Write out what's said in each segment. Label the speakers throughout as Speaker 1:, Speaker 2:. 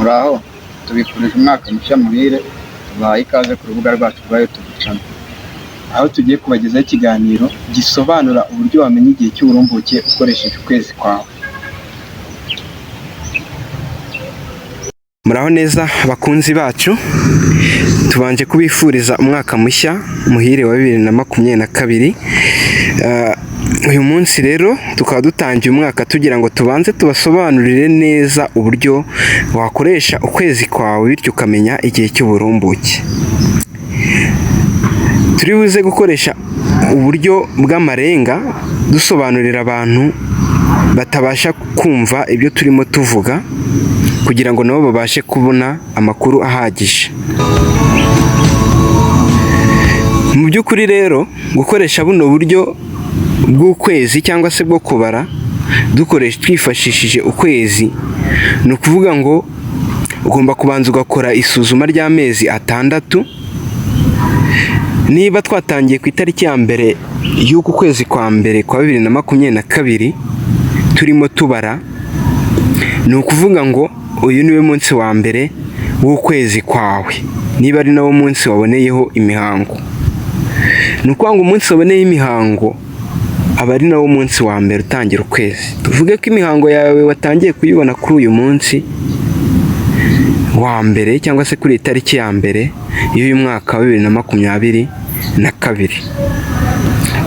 Speaker 1: Muraho, tubifurije umwaka mushya muhire. Tubahaye ikaze ku rubuga rwacu rwa YouTube channel, aho tugiye kubagezaho ikiganiro gisobanura uburyo wamenya igihe cy'uburumbuke ukoresheje ukwezi kwawe.
Speaker 2: Muraho neza bakunzi bacu, tubanje kubifuriza umwaka mushya muhire wa 2022. Uyu munsi rero tukaba dutangiye umwaka tugira ngo tubanze tubasobanurire neza uburyo wakoresha ukwezi kwawe, bityo ukamenya igihe cy'uburumbuke. Turi buze gukoresha uburyo bw'amarenga dusobanurira abantu batabasha kumva ibyo turimo tuvuga, kugira ngo nabo babashe kubona amakuru ahagije. Mu by'ukuri rero, gukoresha buno buryo bw'ukwezi cyangwa se bwo kubara dukoresha twifashishije ukwezi, ni ukuvuga ngo ugomba kubanza ugakora isuzuma ry'amezi 6. Niba twatangiye ku itariki ya 1 y'uku kwezi kwa mbere kwa 2022 turimo tubara, ni ukuvuga ngo uyu niwe munsi wa mbere w'ukwezi kwawe, niba ari nawo munsi waboneyeho imihango. Ni ukuvuga ngo umunsi waboneyeho imihango aba ari nawo munsi wa mbere utangira ukwezi. Tuvuge ko imihango yawe watangiye kuyibona kuri uyu munsi wa mbere, cyangwa se kuri iyi tariki ya 1 y'uyu mwaka wa 2022.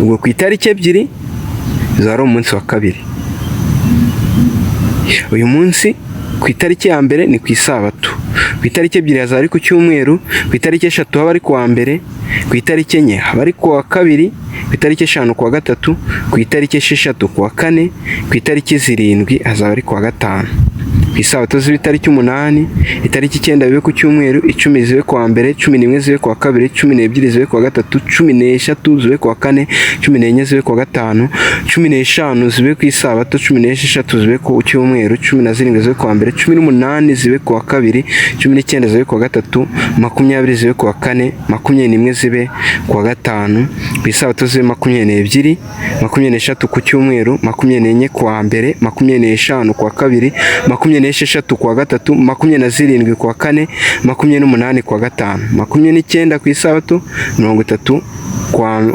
Speaker 2: Ubwo ku itariki 2 uzaba ari umunsi wa kabiri. Uyu munsi ku itariki ya 1 ni ku isabato, ku itariki 2 hazaba ari ku cyumweru, ku itariki 3 haba ari ku wa mbere, ku itariki 4 haba ari ku wa kabiri, ku itariki 5 ku wa gatatu, ku itariki 6 ku wa kane, ku itariki 7 hazaba ari ku wa gatanu. Ku isabato zibe itariki 8, itariki 9 bibe ku cyumweru, 10 zibe ku wa mbere, 11 zibe ku wa kabiri, 12 zibe ku wa gatatu, 13 zibe ku wa kane, 14 zibe ku wa gatanu, 15 zibe ku isabato, 16 zibe ku cyumweru, 17 zibe ku wa mbere, 18 zibe ku wa kabiri, 19 zibe ku wa gatatu, 20 zibe ku wa kane, 21 zibe ku wa gatanu, ku isabato zibe 22, 23 ku cyumweru, 24 ku wa mbere, 25 ku wa kabiri, 26 ku wa gatatu, 27 ku wa kane, 28 ku wa gatanu, 29 ku isabato, 30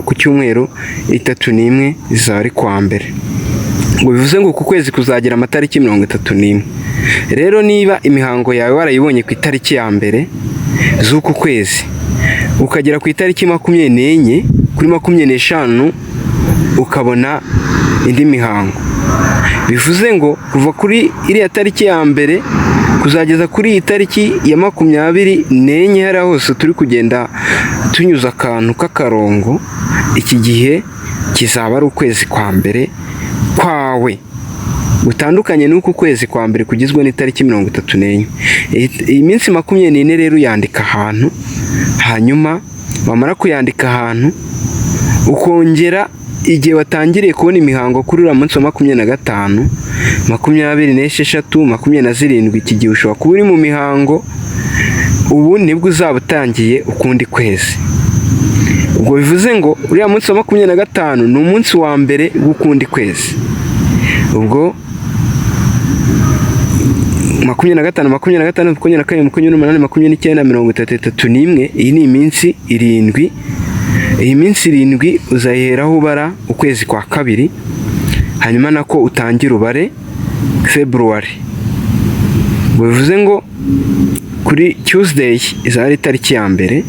Speaker 2: ku cyumweru, 31 zizaba ari ku wa mbere. Ngo bivuze ngo uku kwezi kuzagira amatariki 31. Rero niba imihango yawe warayibonye ku itariki ya 1 z'uku kwezi, ukagera ku itariki 24, kuri 25 ukabona indi mihango, bivuze ngo kuva kuri iriya tariki ya 1 kuzageza kuri iyi tariki ya 24, hariya hose turi kugenda tunyuza akantu k'akarongo, iki gihe kizaba ari ukwezi kwa mbere kwawe, gutandukanye n'uku kwezi kwa mbere kugizwe n'itariki 34. Iyi minsi 24 rero uyandika ahantu, hanyuma wamara kuyandika ahantu ukongera igihe watangiriye kubona imihango kuri uriya munsi wa 25, 26, 27, iki gihe ushobora kuba uri mu mihango, ubu nibwo uzaba utangiye ukundi kwezi. Ubwo bivuze ngo uriya munsi wa 25 ni umunsi wa mbere w'ukundi kwezi. Ubwo 25, 26, 27, 28, 29, 30, 31, iyi ni iminsi 7. Iyi minsi 7 uzayiheraho ubara ukwezi kwa kabiri, hanyuma nako utangire ubare February. Ubwo bivuze ngo kuri Tuesday izaba ari itariki ya 1,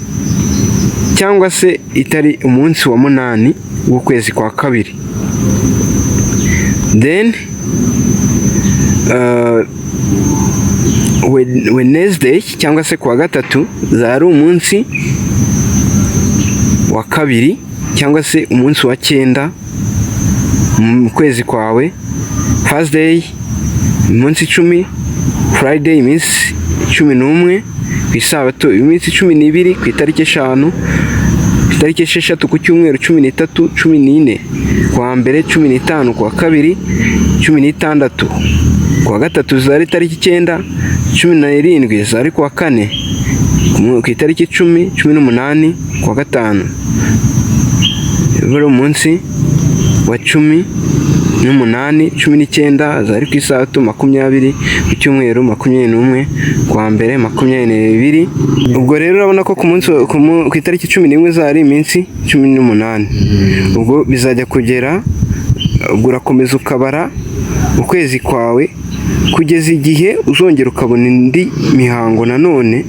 Speaker 2: cyangwa se itari umunsi wa 8 w'ukwezi kwa kabiri. Then Wednesday cyangwa se kuwa gatatu zaba ari umunsi wa kabiri, cyangwa se umunsi wa 9 mu kwezi kwawe. Thursday iminsi 10, Friday iminsi 11, ku isabato iminsi 12, ku itariki 5, ku itariki 6 ku cyumweru 13, 14 ku wa mbere, 15 ku wa kabiri, 16 ku wa gatatu zari itariki 9, 17 zari ku wa kane, ku itariki 10, 18 ku wa gatanu, buri umunsi wa 10. n'umunani, 19 hazaba ari ku isabato, 20 ku cyumweru, 21 ku wa mbere, 22. Ubwo rero urabona ko ku munsi ku itariki 11 izaba ari iminsi 18. Ubwo bizajya kugera, ubwo urakomeza ukabara ukwezi kwawe kugeza igihe uzongera ukabona indi mihango nanone.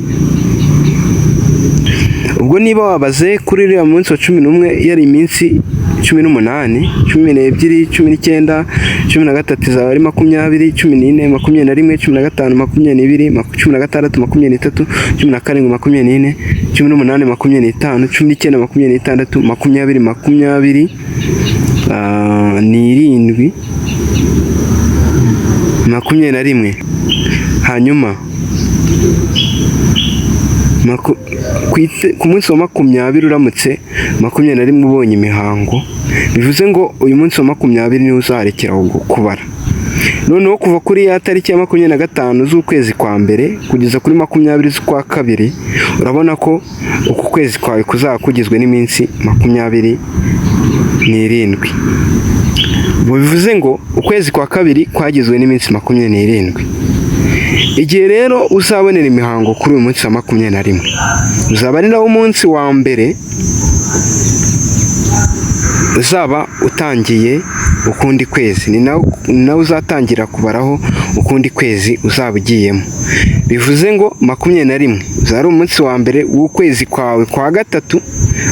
Speaker 2: Ubwo niba wabaze kuri uriya munsi wa 11 yari iminsi 18, 12, 19, 13 izaba ari 20, 14, 21, 15, 22, 16, 23, 17, 24, 18, 25, 19, 26, 20, 27, 21. Hanyuma ku munsi wa 20 uramutse 21 ubonye imihango, bivuze ngo uyu munsi wa 20 niwo uzarekera kubara. Noneho kuva kuri ya tariki ya 25 z'ukwezi kwa mbere kugeza kuri 20 z'ukwa kabiri, urabona ko uku kwezi kwawe kuzaba kugizwe n'iminsi 27. Ubwo bivuze ngo ukwezi kwa kabiri kwagizwe n'iminsi 27. Igihe rero uzabonera imihango kuri uyu munsi wa 21, uzaba ari nawo munsi wa mbere uzaba utangiye ukundi kwezi, ni nawe uzatangira kubaraho ukundi kwezi uzaba ugiyemo. Bivuze ngo 21 uzaba ari umunsi wa mbere w'ukwezi kwawe kwa gatatu,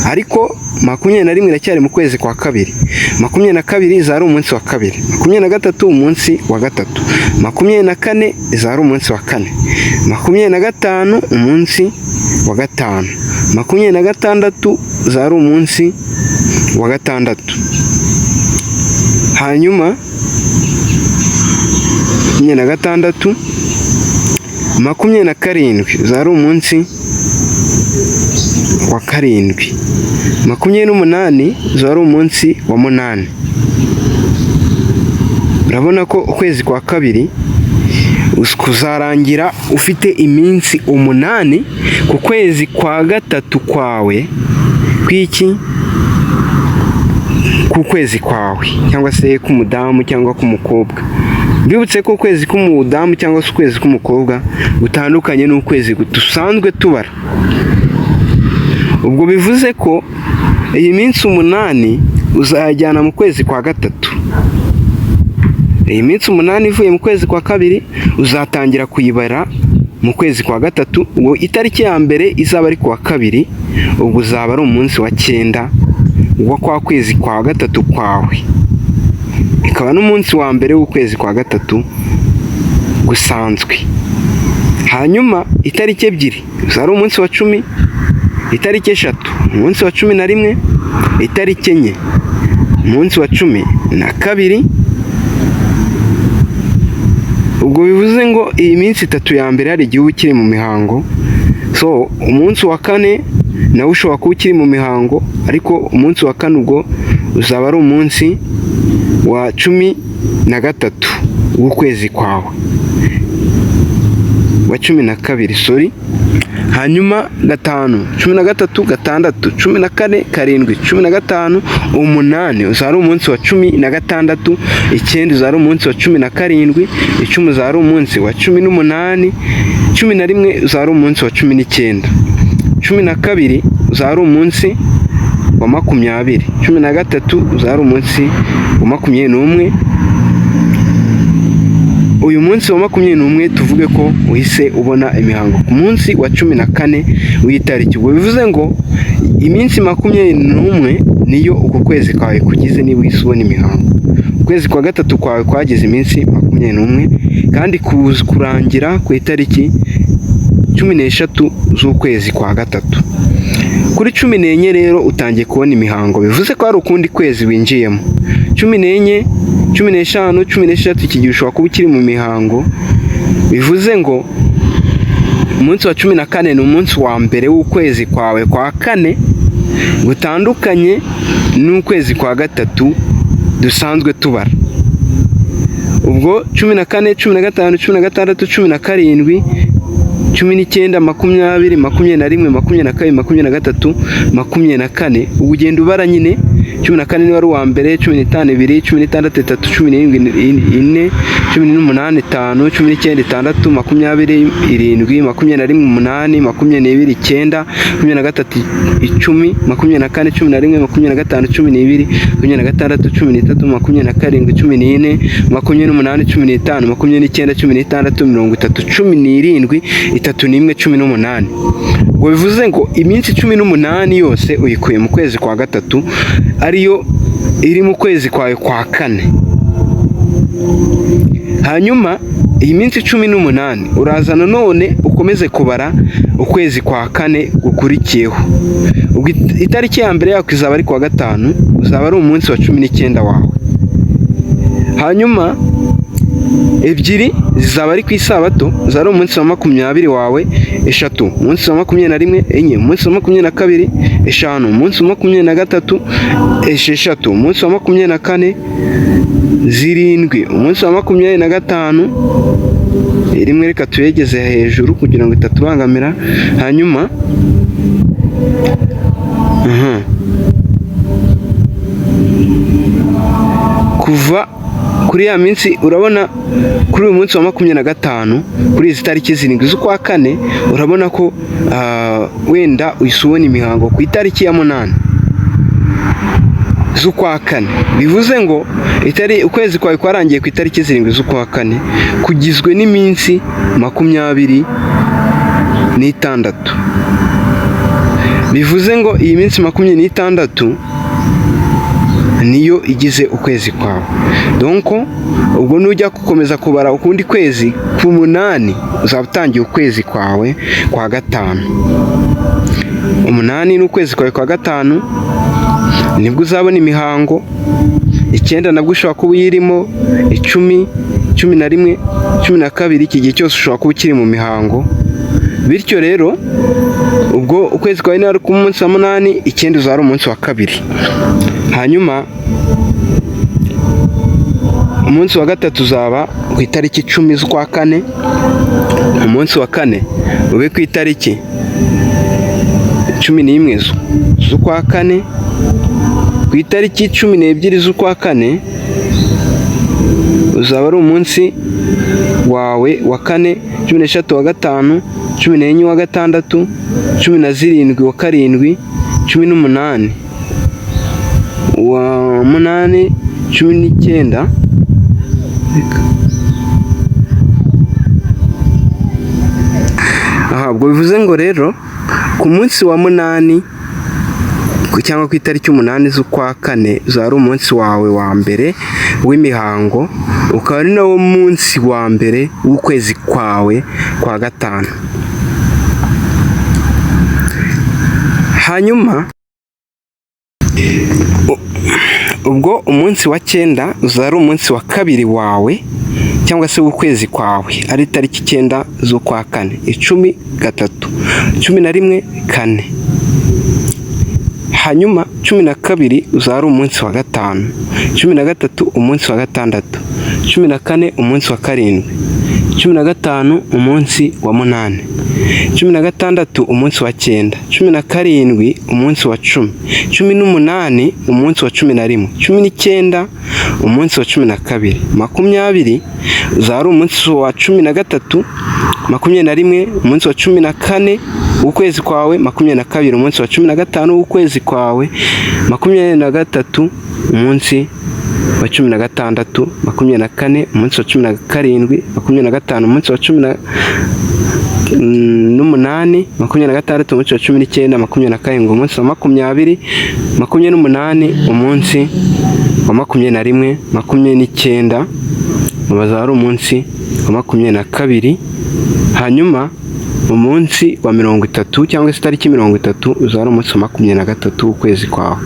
Speaker 2: ariko 21 iracyari mu kwezi kwa kabiri. 22 izaba ari umunsi wa kabiri, 23 umunsi wa gatatu, 24 izaba ari umunsi wa kane, 25 umunsi wa gatanu, 26 uzaba ari umunsi wa gatandatu. Hanyuma 26, 27 uzaba ari umunsi wa karindwi, 28 uzaba ari umunsi wa munani. Urabona ko ukwezi kwa kabiri kuzarangira ufite iminsi 8, ku kwezi kwa gatatu kwawe kw'iki, ku kwezi kwawe cyangwa se k'umudamu cyangwa k'umukobwa. Mbibutse ko ukwezi k'umudamu cyangwa se ukwezi k'umukobwa gutandukanye n'ukwezi dusanzwe tubara. Ubwo bivuze ko iyi minsi 8 uzajyana mu kwezi kwa gatatu. Iyi minsi 8 ivuye mu kwezi kwa kabiri uzatangira kuyibara mu kwezi kwa gatatu. Ubwo itariki ya mbere izaba ari kuwa kabiri, ubwo uzaba ari umunsi wa 9 wa kwa kwezi kwa gatatu kwawe, ikaba n'umunsi wa mbere w'ukwezi kwa gatatu gusanzwe. Hanyuma itariki 2 uzaba ari umunsi wa 10, itariki 3 umunsi wa 11, itariki 4 umunsi wa 12. Ubwo bivuze ngo iyi minsi 3 ya mbere hari igihe uba ukiri mu mihango. So umunsi wa 4 nawe ushobora kuba ukiri mu mihango, ariko umunsi wa 4 ubwo uzaba ari umunsi wa 13 w'ukwezi kwawe, wa 12 sorry. Hanyuma 5, 13, 6, 14, 7, 15, 8 uzaba ari umunsi wa 16, 9 uzaba ari umunsi wa 17, 10 uzaba ari umunsi wa 18, 11 uzaba ari umunsi wa 19, 12 uzaba ari umunsi wa 20, 13 uzaba ari umunsi wa 21. Uyu munsi wa 21 tuvuge ko uhise ubona imihango ku munsi wa 14 w'itariki. Ubwo bivuze ngo iminsi 21 niyo uku kwezi kwawe kugize niba uhise ubona imihango. Ukwezi kwa gatatu kwawe kwagize iminsi 21 kandi kurangira ku itariki 13 z'ukwezi kwa gatatu. Kuri 14 rero utangiye kubona imihango, bivuze ko hari ukundi kwezi winjiyemo. 14, 15, 16 iki gihe ushobora kuba ukiri mu mihango, bivuze ngo umunsi wa 14 ni umunsi wa mbere w'ukwezi kwawe kwa kane, gutandukanye n'ukwezi kwa gatatu dusanzwe tubara. Ubwo 14, 15, 16, 17, 19, 20, 21, 22, 23, 24, ubu ugenda ubara nyine 14 niba ari uwa mbere, 15 2, 16 3, 17 4, 18 5, 19 6, 20 7, 21 8, 22 9, 23 10, 24 11, 25 12, 26 13, 27 14, 28 15, 29 16, 30 17, 31 18. Ubwo bivuze ngo iminsi 18 yose uyikuye mu kwezi kwa gatatu, ariyo iri mu kwezi kwawe kwa kane. Hanyuma iyi minsi 18 uraza nanone ukomeze kubara ukwezi kwa kane gukurikiyeho. Ubwo itariki ya mbere yako izaba ari kuwa gatanu, uzaba ari umunsi wa 19 wawe. Hanyuma 2 zizaba ari ku isabato, uzaba ari umunsi wa 20 wawe, 3 umunsi wa 21, 4 umunsi wa 22, 5 umunsi wa 23, 6 umunsi wa 24, 7 umunsi wa 25, rimwe reka tuyegeze hejuru kugira ngo itatubangamira. Hanyuma kuva kuri ya minsi urabona kuri uyu munsi wa 25, kuri izi tariki 7 z'ukwa kane, urabona ko wenda uhise ubona imihango ku itariki ya 8 z'ukwa kane. Bivuze ngo ukwezi kwawe kwarangiye ku itariki 7 z'ukwa kane, kugizwe n'iminsi 26. Bivuze ngo iyi minsi 26 niyo igize ukwezi kwawe. Donc ubwo nujya gukomeza kubara ukundi kwezi ku 8, uzaba utangiye ukwezi kwawe kwa gatanu. 8 ni ukwezi kwawe kwa gatanu, nibwo uzabona imihango. 9 nabwo ushobora kuba uyirimo, 10, 11, 12, iki gihe cyose ushobora kuba ukiri mu mihango. Bityo rero ubwo ukwezi kwawe ni ku munsi wa 8, 9 uzaba ari umunsi wa 2. Hanyuma umunsi wa 3 uzaba ku itariki 10 z'ukwa kane, umunsi wa 4 ube ku itariki 11 z'ukwa kane, ku itariki 12 z'ukwa kane uzaba ari umunsi wawe wa 4, 13 wa 5, 14 wa 6, 17 wa 7, 18 wa 8, 19. Aha ubwo bivuze ngo rero ku munsi wa 8 cyangwa ku itariki 8 z'ukwa kane uzaba ari umunsi wawe wa mbere w'imihango, ukaba ari nawo munsi wa mbere w'ukwezi kwawe kwa gatanu. Hanyuma ubwo umunsi wa 9 uzaba ari umunsi wa 2 wawe cyangwa se w'ukwezi kwawe, ari itariki 9 z'ukwa kane, 10 3, 11 4. Hanyuma 12 uzaba ari umunsi wa 5, 13 umunsi wa 6, 14 umunsi wa 7, 15 umunsi wa 8, 16 umunsi wa 9, 17 umunsi wa 10, 18 umunsi wa 11, 19 umunsi wa 12, 20 uzaba ari umunsi wa 13, 21 umunsi wa 14 w'ukwezi kwawe, 22 umunsi wa 15 w'ukwezi kwawe, 23 umunsi wa 16, 24 umunsi wa 17, 25 umunsi wa 18, 26 umunsi wa 19, 27 umunsi wa 20, 28 umunsi wa 21, 29 bazaba ari umunsi wa 22. Hanyuma umunsi wa 30 cyangwa se itariki 30 uzaba ari umunsi wa 23 w'ukwezi kwawe.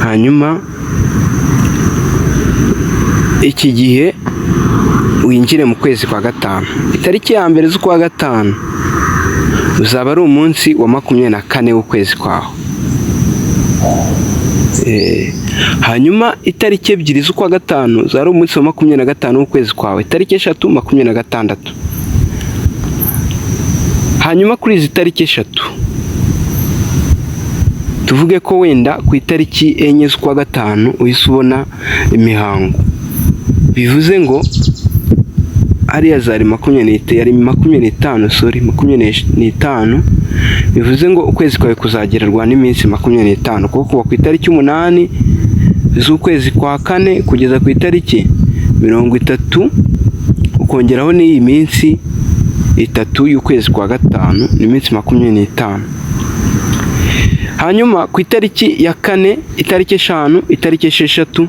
Speaker 2: Hanyuma iki gihe winjire mu kwezi kwa gatanu. Itariki ya 1 z'ukwa gatanu uzaba ari umunsi wa 24 w'ukwezi kwawe. Hanyuma itariki 2 z'ukwa gatanu uzaba ari umunsi wa 25 w'ukwezi kwawe. Itariki 3 26. Hanyuma kuri izi tariki 3 Tuvuge ko wenda ku itariki 4 z'ukwa gatanu uhise ubona imihango, bivuze ngo hariya zari 25, sorry, 25. Bivuze ngo ukwezi kwawe kuzagererwa n'iminsi 25, kuko kuva ku itariki 8 z'ukwezi kwa kane kugeza ku itariki 30, ukongeraho n'iyi minsi 3 y'ukwezi kwa gatanu, ni iminsi 25. Hanyuma ku itariki ya 4, itariki 5, itariki 6,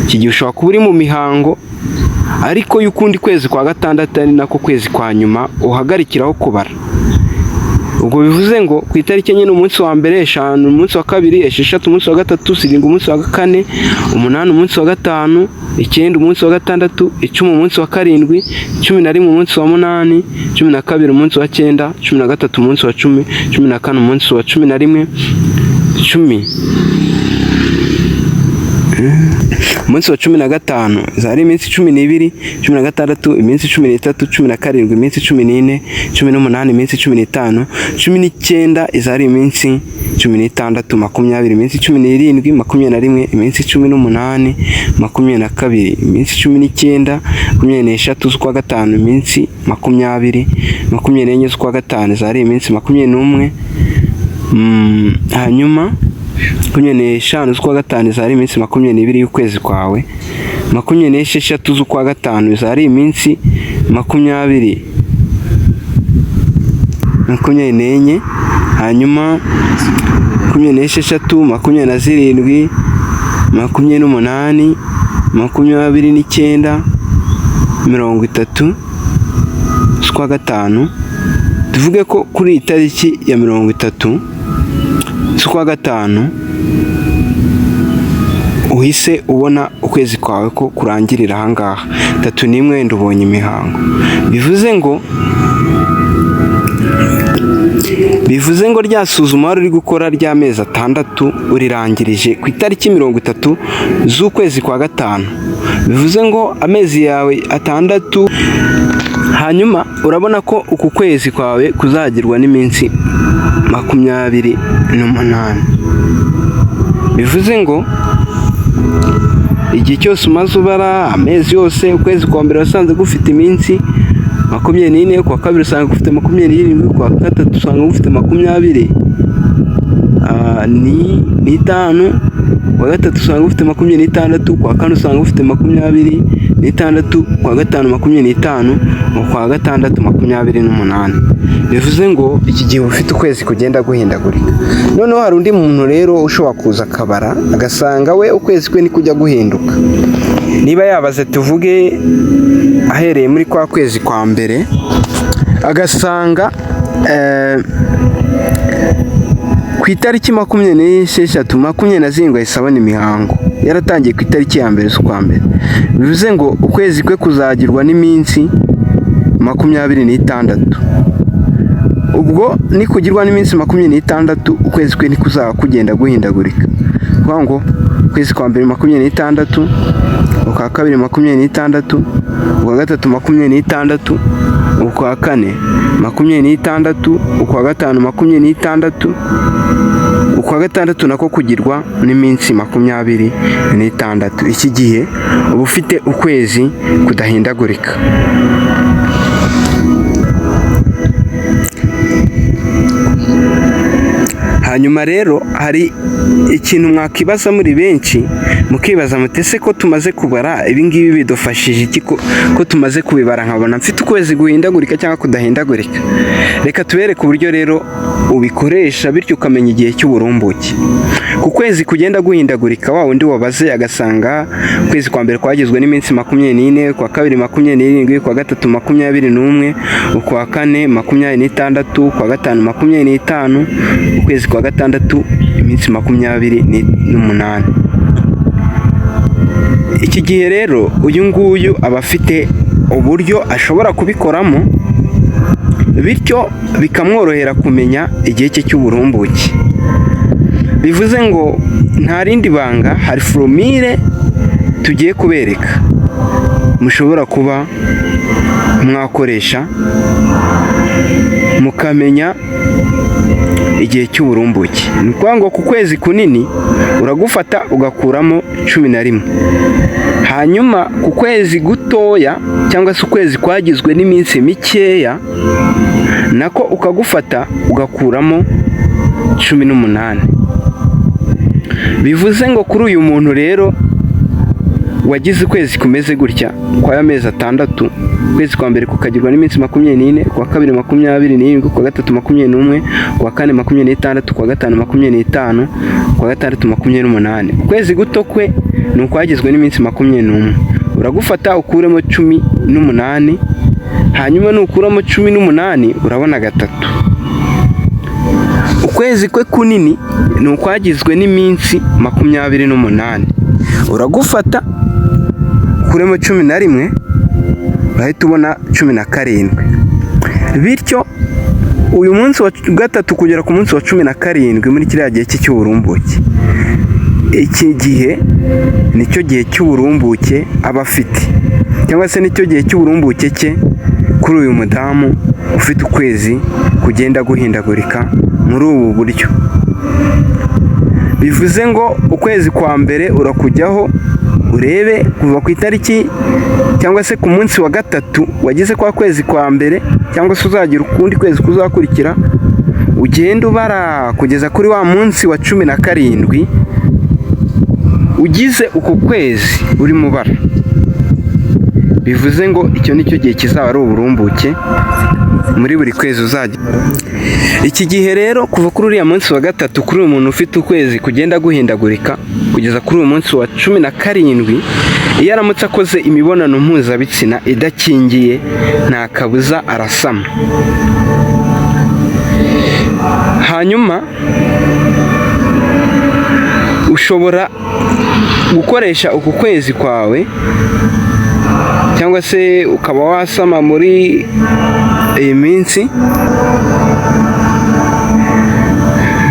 Speaker 2: iki gihe ushobora kuba uri mu mihango, ariko y'ukundi kwezi kwa gatandatu ari nako kwezi kwa nyuma uhagarikiraho kubara. Ubwo bivuze ngo ku itariki 4 ni umunsi wa mbere, 5 umunsi wa kabiri, 6 umunsi wa gatatu, 7 umunsi wa kane, 8 umunsi wa gatanu, 9 umunsi wa gatandatu, 10 umunsi wa karindwi, 11 umunsi wa munani, 12 umunsi wa cyenda, 13 umunsi wa 10, 14 umunsi wa 11, 10 umunsi wa 15, zari iminsi 12, 16 iminsi 13, 17 iminsi 14, 18 iminsi 15, 19 izari iminsi 16, 20 iminsi 17, 21 iminsi 18, 22 iminsi 19, 23 z'ukwa gatanu iminsi 20, 24 z'ukwa gatanu zari iminsi 21. Hanyuma 25 z'ukwa gatanu zari iminsi 22 y'ukwezi kwawe, 26 z'ukwa gatanu zari iminsi 24, hanyuma 26, 27, 28, 29, 30 z'ukwa gatanu. Tuvuge ko kuri iyi tariki ya 30 z'ukwa gatanu uhise ubona ukwezi kwawe ko kurangirira aha ngaha, 31 wenda ubonye imihango. Bivuze ngo rya suzuma wari uri gukora ry'amezi 6 urirangirije ku itariki 30 z'ukwezi kwa gatanu, bivuze ngo amezi yawe 6. Hanyuma urabona ko uku kwezi kwawe kuzagirwa n'iminsi 28, bivuze ngo igihe cyose umaze ubara amezi yose, ukwezi kwa mbere wasanze gufite iminsi 24, kwa kabiri usanga gufite 27, kwa gatatu usanga gufite 25, kwa gatatu usanga ufite 26, kwa kane usanga ufite 26, kwa gatanu 25, kwa gatandatu 28. Bivuze ngo iki gihe ufite ukwezi kugenda guhindagurika. Noneho hari undi muntu rero ushobora kuza akabara agasanga we ukwezi kwe kujya guhinduka. Niba yabaze, tuvuge ahereye muri kwa kwezi kwa mbere, agasanga ku itariki 26, 27 ahise abona imihango, yaratangiye ku itariki ya 1 z'ukwa mbere. Bivuze ngo ukwezi kwe kuzagirwa n'iminsi 26. Ubwo nikugirwa n'iminsi 26, ukwezi kwe ntikuzaba kugenda guhindagurika. Kuvuga ngo ukwezi kwa mbere 26, ukwa kabiri 26, ukwa gatatu 26, ukwa kane 26, ukwa gatanu 26, ukwa gatandatu nako kugirwa n'iminsi 26. Iki gihe uba ufite ukwezi kudahindagurika. Hanyuma rero hari ikintu mwakibaza muri benshi, mukibaza muti ese ko tumaze kubara ibi ngibi bidufashije iki, ko tumaze kubibara nkabona mfite ukwezi guhindagurika cyangwa kudahindagurika? Reka tubereke uburyo rero ubikoresha, bityo ukamenya igihe cy'uburumbuke. Ku kwezi kugenda guhindagurika, wa wundi wabaze agasanga ukwezi kwa mbere kwagizwe n'iminsi 24, kwa kabiri 27, kwa gatatu 21, ukwa kane 26, kwa gatanu 25, ukwezi kwa gatandatu iminsi 28. Iki gihe rero uyu nguyu aba afite uburyo ashobora kubikoramo, bityo bikamworohera kumenya igihe cye cy'uburumbuke. Bivuze ngo nta rindi banga, hari foromire tugiye kubereka mushobora kuba mwakoresha mukamenya Ukamenya igihe cy'uburumbuke. Ni ukuvuga ngo ku kwezi kunini uragufata ugakuramo 11, hanyuma ku kwezi gutoya cyangwa se ukwezi kwagizwe n'iminsi mikeya nako ukagufata ugakuramo 18. Bivuze ngo kuri uyu muntu rero wagize ukwezi kumeze gutya kwa amezi 6, ukwezi kwa mbere kukagirwa n'iminsi 24, kwa kabiri 27, kwa gatatu 21, kwa kane 26, kwa gatanu 25, kwa gatandatu 28. Ukwezi guto kwe ni ukwagizwe n'iminsi 21. Uragufata ukuremo 18, hanyuma nukuramo 18 urabona 3. Ukwezi kwe kunini ni ukwagizwe n'iminsi 28. Uragufata ukuremo 11, urahita ubona 17. Bityo uyu munsi wa 3 kugera ku munsi wa 17 muri kiriya gihe cye cy'uburumbuke, iki gihe nicyo gihe cy'uburumbuke aba afite, cyangwa se nicyo gihe cy'uburumbuke cye kuri uyu mudamu ufite ukwezi kugenda guhindagurika muri ubu buryo. Bivuze ngo ukwezi kwa mbere urakujyaho urebe kuva ku itariki cyangwa se ku munsi wa 3 wagize kwa kwezi kwa mbere, cyangwa se uzagira ukundi kwezi kuzakurikira, ugenda ubara kugeza kuri wa munsi wa 17 ugize uku kwezi urimo ubara. Bivuze ngo icyo nicyo gihe kizaba ari uburumbuke muri buri kwezi uzajya. Iki gihe rero kuva kuri uriya munsi wa 3 kuri uyu muntu ufite ukwezi kugenda guhindagurika kugeza kuri uyu munsi wa 17, iyo aramutse akoze imibonano mpuzabitsina idakingiye nta kabuza arasama. Hanyuma ushobora gukoresha uku kwezi kwawe cyangwa se ukaba wasama muri iyi minsi,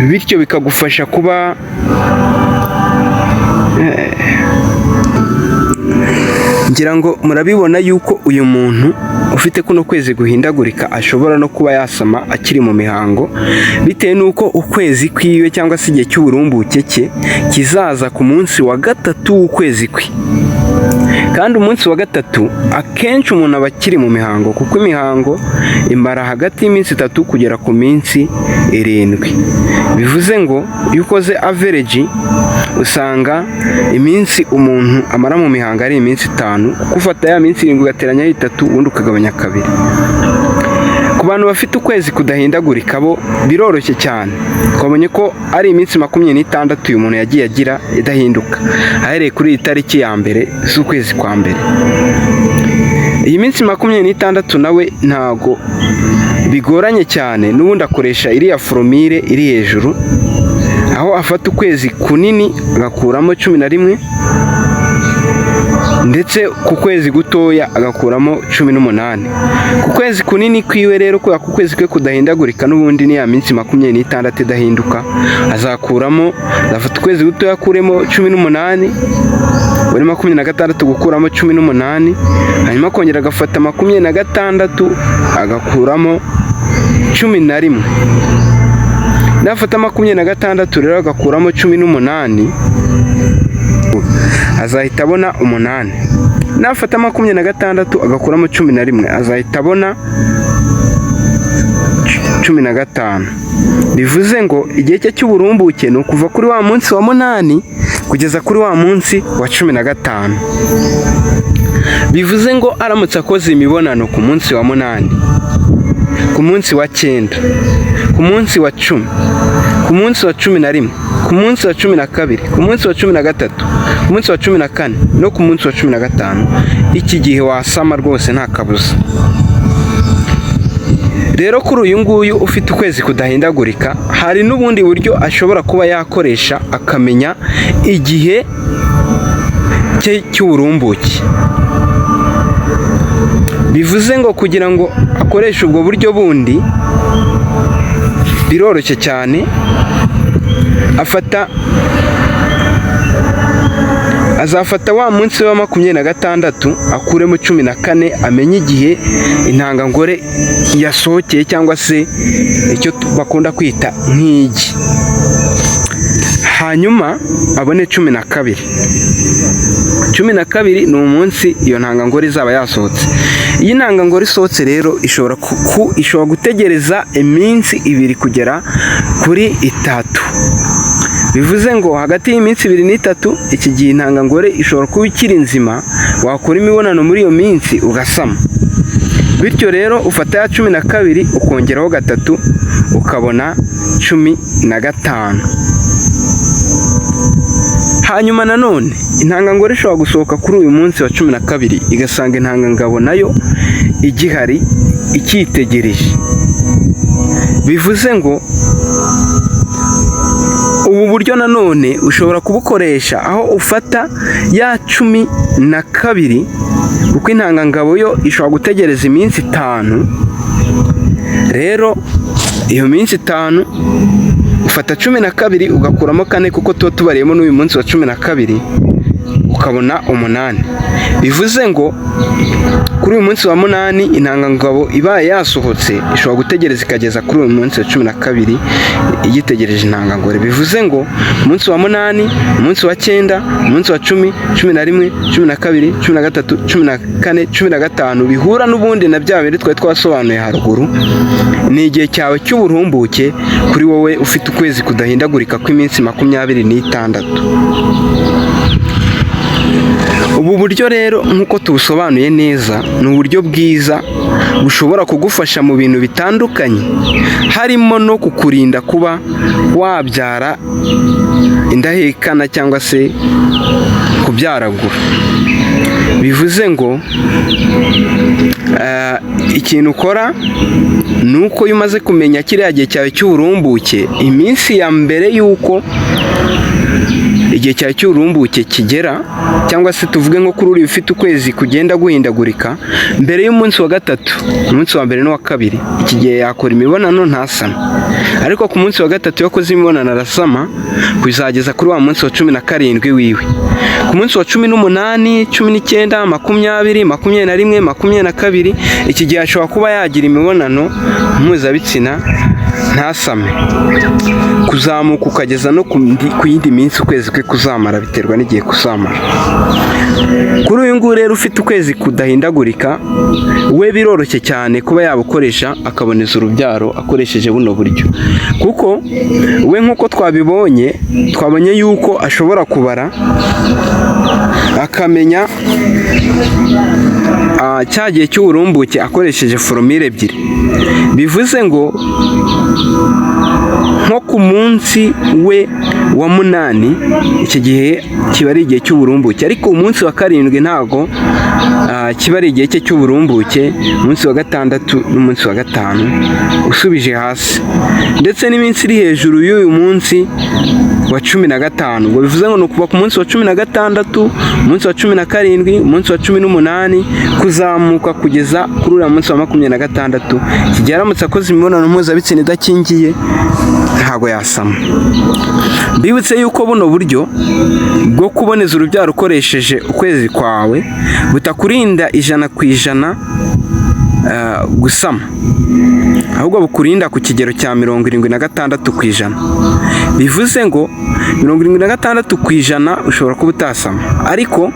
Speaker 2: bityo bikagufasha kuba ngira ngo murabibona yuko uyu muntu ufite kuno kwezi guhindagurika ashobora no kuba yasama akiri mu mihango, bitewe n'uko ukwezi kwiwe cyangwa se igihe cy'uburumbuke cye kizaza ku munsi wa 3 w'ukwezi kwe. Kandi umunsi wa 3 akenshi umuntu aba akiri mu mihango, kuko imihango imara hagati y'iminsi 3 kugera ku minsi 7. Bivuze ngo iyo ukoze average usanga iminsi umuntu amara mu mihango ari iminsi 5, kuko ufata ya minsi 7 ugateranyaho 3 ubundi ukagabanya 2. Ku bantu bafite ukwezi kudahindagurika bo biroroshye cyane. Twabonye ko ari iminsi 26 uyu muntu yagiye agira idahinduka, ahereye kuri iyi tariki ya 1 z'ukwezi kwa mbere. Iyi minsi 26 nawe ntago bigoranye cyane, n'ubundi akoresha iriya foromire iri hejuru, aho afata ukwezi kunini agakuramo 11, ndetse ku kwezi gutoya agakuramo 18. Ku kwezi kunini kwiwe rero, kubera ko ukwezi kwe kudahindagurika n'ubundi ni ya minsi 26 idahinduka, azakuramo, azafata ukwezi gutoya akuremo 18, buri 26 gukuramo 18, hanyuma akongera agafata 26 agakuramo 11. Nafata 26 rero agakuramo 18, azahita abona 8. Nafata 26 agakuramo 11, azahita abona 15. Bivuze ngo igihe cye cy'uburumbuke ni ukuva kuri wa munsi wa 8 kugeza kuri wa munsi wa 15. Bivuze ngo aramutse akoze imibonano ku munsi wa 8, ku munsi wa 9, ku munsi wa 10, ku munsi wa 11, ku munsi wa 12, ku munsi wa 13, ku munsi wa 14 no ku munsi wa 15, iki gihe wasama rwose nta kabuza. Rero kuri uyu nguyu ufite ukwezi kudahindagurika, hari n'ubundi buryo ashobora kuba yakoresha akamenya igihe cye cy'uburumbuke. Bivuze ngo kugira ngo akoreshe ubwo buryo bundi biroroshye cyane, afata Azafata wa munsi wa 26, akuremo 14, amenye igihe intangangore yasohokeye, cyangwa se icyo bakunda kwita nk'igi, hanyuma abone 12. 12 ni umunsi iyo ntangangore izaba yasohotse. Iyo intangangore isohotse rero, ishobora gutegereza iminsi 2 kugera kuri 3. Bivuze ngo hagati y'iminsi 2 n'3, iki gihe intangangore ishobora kuba ikiri nzima, wakora imibonano muri iyo minsi ugasama. Bityo rero ufata ya 12, ukongeraho 3, ukabona 15. Hanyuma nanone intangangore ishobora gusohoka kuri uyu munsi wa 12, igasanga intangangabo nayo igihari, icyitegereje. Bivuze ngo ubu buryo nanone ushobora kubukoresha, aho ufata ya 12, kuko intangangabo yo ishobora gutegereza iminsi 5. Rero iyo minsi 5, ufata 12 ugakuramo 4, kuko tuba tubariyemo n'uyu munsi wa 12, ukabona 8. Bivuze ngo kuri uyu munsi wa 8, intangangabo ibaye yasohotse, ishobora gutegereza ikageza kuri uyu munsi wa 12 igitegereje intangangore. Bivuze ngo umunsi wa 8, umunsi wa 9, umunsi wa 10, 11, 12, 13, 14, 15, bihura n'ubundi na bya bindi twari twasobanuye haruguru, ni igihe cyawe cy'uburumbuke kuri wowe ufite ukwezi kudahindagurika kw'iminsi 26. Ubu buryo rero, nk'uko tubusobanuye neza, ni uburyo bwiza bushobora kugufasha mu bintu bitandukanye, harimo no kukurinda kuba wabyara indahekana cyangwa se kubyaragura. Bivuze ngo ikintu ukora ni uko iyo umaze kumenya kiriya gihe cyawe cy'uburumbuke, iminsi ya mbere y'uko igihe cyawe cy'uburumbuke kigera, cyangwa se tuvuge nko kuri uriya ufite ukwezi kugenda guhindagurika, mbere y'umunsi wa gatatu, umunsi wa mbere n'uwa kabiri, iki gihe yakora imibonano ntasame. Ariko ku munsi wa gatatu iyo akoze imibonano arasama, kuzageza kuri wa munsi wa 17 wiwe. Ku munsi wa 18, 19, 20, 21, 22, iki gihe ashobora kuba yagira imibonano mpuzabitsina ntasame, kuzamuka ukageza no ku yindi minsi ukwezi kwe kuzamara, biterwa n'igihe kuzamara. Kuri uyu nguyu rero ufite ukwezi kudahindagurika, we biroroshye cyane kuba yabukoresha akaboneza urubyaro akoresheje buno buryo, kuko we nk'uko twabibonye, twabonye yuko ashobora kubara akamenya cya gihe cy'uburumbuke akoresheje formule ebyiri. Bivuze ngo nko ku munsi we wa 8, iki gihe kiba ari igihe cy'uburumbuke, ariko umunsi wa 7 ntago kiba ari igihe cye cy'uburumbuke. Umunsi wa 6 n'umunsi wa 5 usubije hasi, ndetse n'iminsi iri hejuru y'uyu munsi wa 15. Ubwo bivuze ngo ni ukuva ku munsi wa 16, umunsi wa 17, umunsi wa 18, kuzamuka kugeza kuri uriya munsi wa 26. Iki gihe aramutse akoze imibonano mpuzabitsina idakingiye, ntabwo yasama. Mbibutse yuko buno buryo bwo kuboneza urubyaro ukoresheje ukwezi kwawe butakurinda 100% gusama, ahubwo bukurinda ku kigero cya 76%. Bivuze ngo 76% ushobora kuba utasama, ariko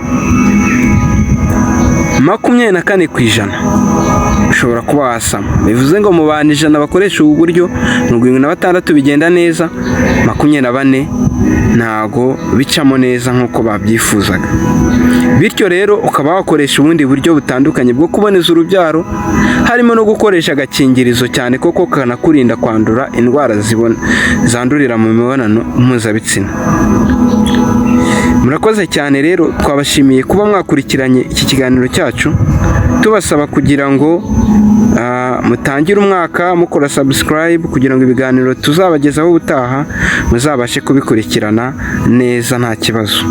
Speaker 2: 24% ushobora kuba wasama. Bivuze ngo mu bantu 100 bakoresha ubu buryo, 76 bigenda neza, 24 ntago bicamo neza nk'uko babyifuzaga. Bityo rero ukaba wakoresha ubundi buryo butandukanye bwo kuboneza urubyaro, harimo no gukoresha agakingirizo, cyane koko kanakurinda kwandura indwara zandurira mu mibonano mpuzabitsina. Murakoze cyane rero, twabashimiye kuba mwakurikiranye iki kiganiro cyacu, tubasaba kugira ngo mutangire umwaka mukora subscribe, kugira ngo ibiganiro tuzabagezaho ubutaha muzabashe kubikurikirana neza nta kibazo.